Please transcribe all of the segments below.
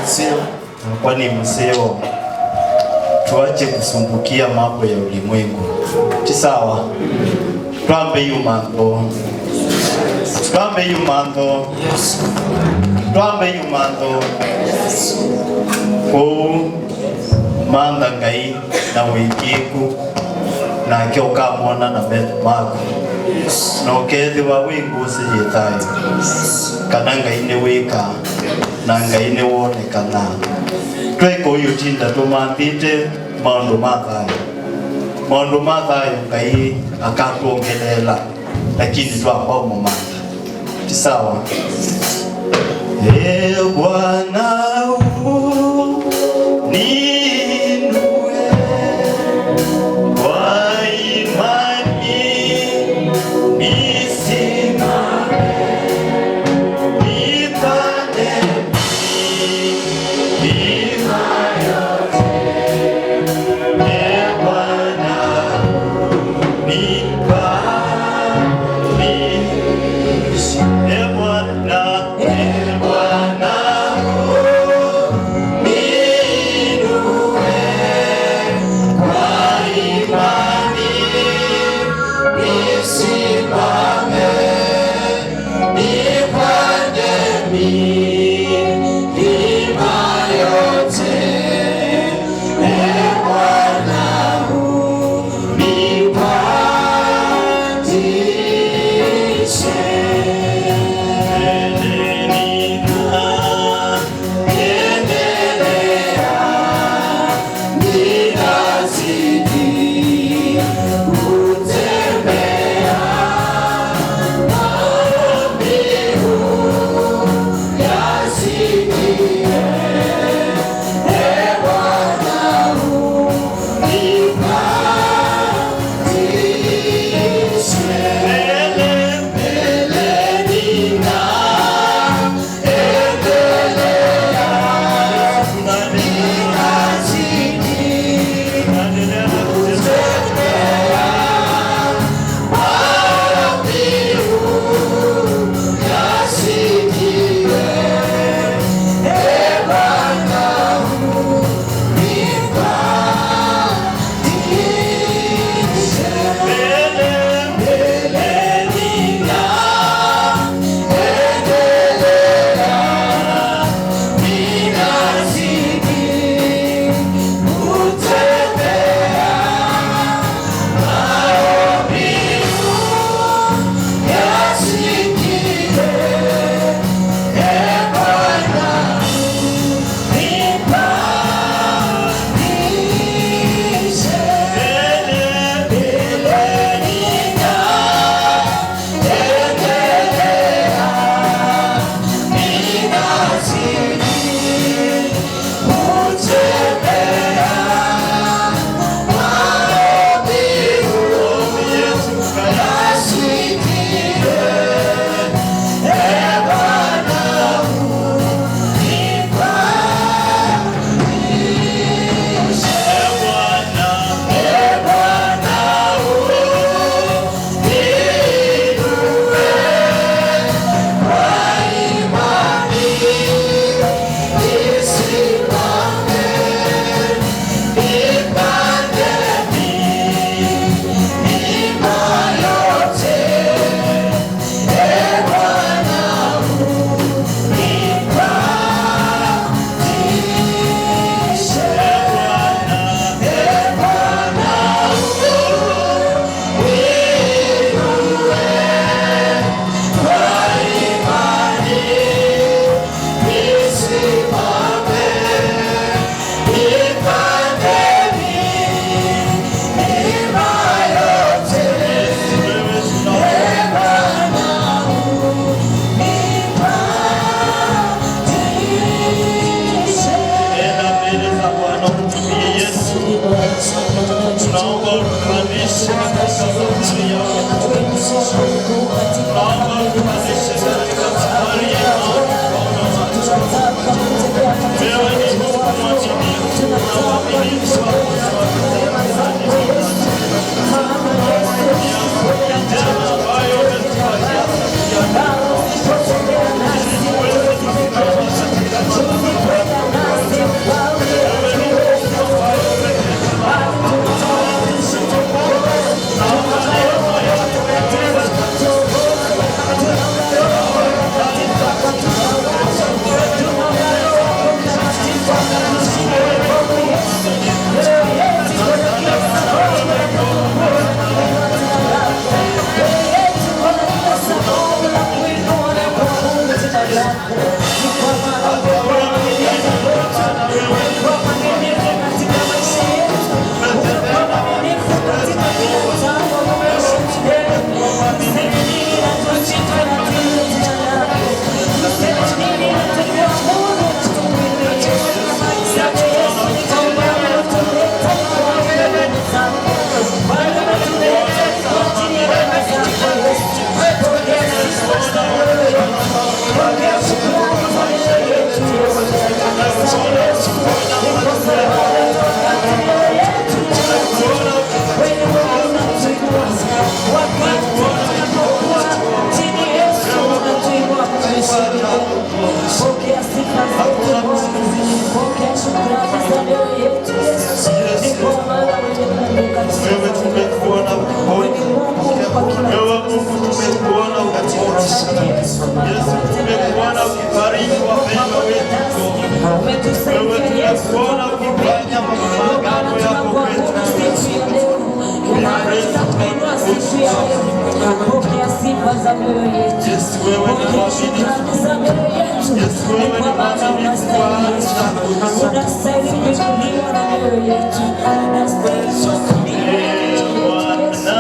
Sio kwani mseo, tuache kusumbukia mambo ya ulimwengu. Ti sawa? Twambe yumando, twambe yumando, twambe yumando kuu mantha Ngai na wikiku nake ukamwona na metho maku na ukethiwa wi ngusi yithayo kana Ngai ni wika na Ngai ni wonekana. Tweka uyu tinda tumanthite maundu ma thayo, maundu ma thayo Ngai akatuongelela, lakini twamba umumantha. Ti sawa? E Bwana, uniinue kwa imani nisimame, nipande milima yote. E Bwana, nipandishe. E Bwana, E Bwana, uniinue kwa imani nisimame, nipande milima yote. E Bwana, unipandishe. Endelea, ninazidi kutembea, maombi uyasikie. E Bwana, unipandishe. Mbele ninaendelea, ninazidi kutembea, maombi uyasikie. E Bwana, unipandishe. Mbele ninaendelea, ninazidi kutembea, maombi uyasikie. E Bwana, unipandishe. Mbele ninaendelea, ninazidi kutembea, maombi uyasikie. E Bwana, unipandishe. E Bwana, uniinue kwa imani nisimame, nipande milima yote. E Bwana, unipandishe. E Bwana, uniinue kwa imani nisimame, nipande milima yote. E Bwana, unipandishe. Enda mbele za Bwana umtumie Yesu. Tunaomba utupandishe katika safari yako. Tunaomba utupandishe katika safari ya imani, Bwana. Wewe ni Mungu mwaminifu na uaminifu wako ni wa milele. Njema ambayo umetupatia siku ya leo, ili tuweze kusimama katika madhabahu. Wewe Umetusaidia Yesu, tumekuona ukifanya ndio maana maagano yako tunakuabudu kwetu. siku ya leo, ndio maana tunakuinua siku ya leo. Pokea sifa za mioyo yetu, Yesu, wewe ni pokea mwaminifu. shukrani za mioyo yetu. Yesu, wewe Ni ni kwa maana mwaminifu unastahili Yesu, Bwana. unastahili kuinuliwa na mioyo yetu, unastahili kuabudiwa na mioyo yetu Yesu.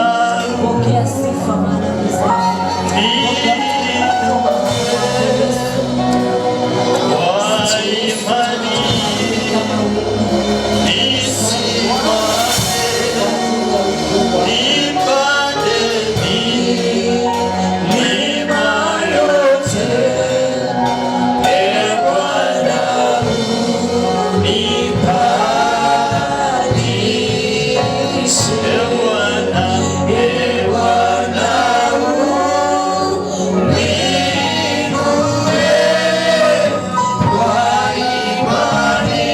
Pokea sifa maana ni zako. Pokea utukufu maana ni wako Yesu. Kwa imani Kama wewe nisimame, nipande milima yote. Ee Bwana, unipandishe. Ee Bwana, Ee Bwana, uniinue kwa imani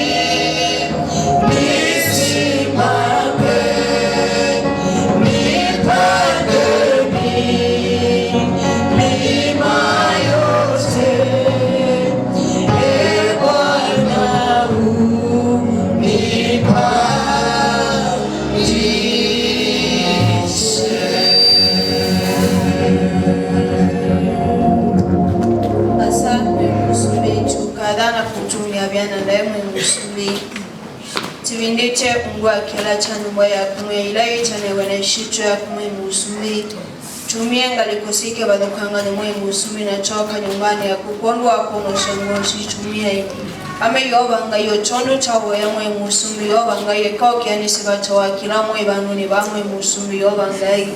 nisimame, nipande milima yote. Ee Bwana, unipandishe. Asante musumbi tukadhana kutumia byana ndaye musumbi tibindite ungwa kela chanu ya kumwe ilayi chane wana shito ya kumwe musumbi tumie ngalikosike badukanga ni mwe musumbi na choka nyumbani ya kukondwa kono shango shitumie ame yobanga yo chondo chawo ya mwe musumbi yobanga ye koki anisi bacho wa kila mwe banuni bamwe musumbi yobanga ye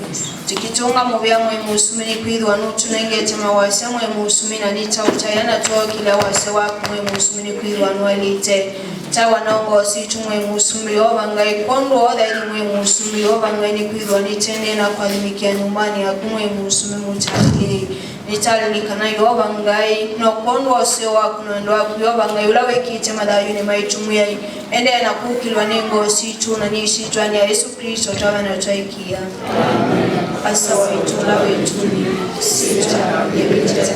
tikitunga mu bya mwe musumbi ni kwidwa nutunengete mawase mwe musumbi na nita utayana toa kila wase wako mwe musumbi ni kwidwa nwalite tawa nongo situ mwe musumbi yobanga ye kondo oda ili mwe musumbi yobanga ni kwidwa nitende na kuadhimikia nyumbani ya kumwe musumbi mutakiri nitalilikana yobangai nokondo ose wakunondo akuyobangai ulawekite madayu ne maitumuyai ende nakukilwa nengo situ na nishitwa ni Yesu Kristo tawa na twaikia asa waitula wetuni sita yebiteta.